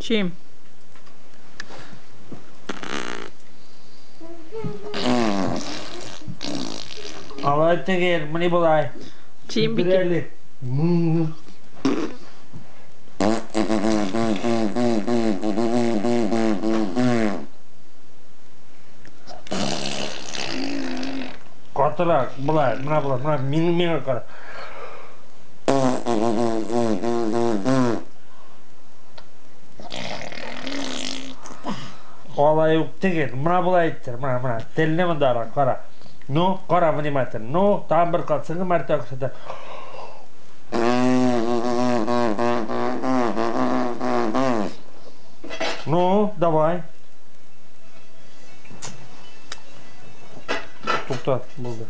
Чем? Алай түгел, менә болай. Чем бикә? Катырак, болай, менә болай, менә мин миңа кара. Алай ук түгел, менә болай иттер, менә, менә, телне мондарак, кара. Ну, кара внимательно. Ну, тагын бер кат, соңгы мәртәбә күрсәтәм. Ну, давай. Тукта, булды.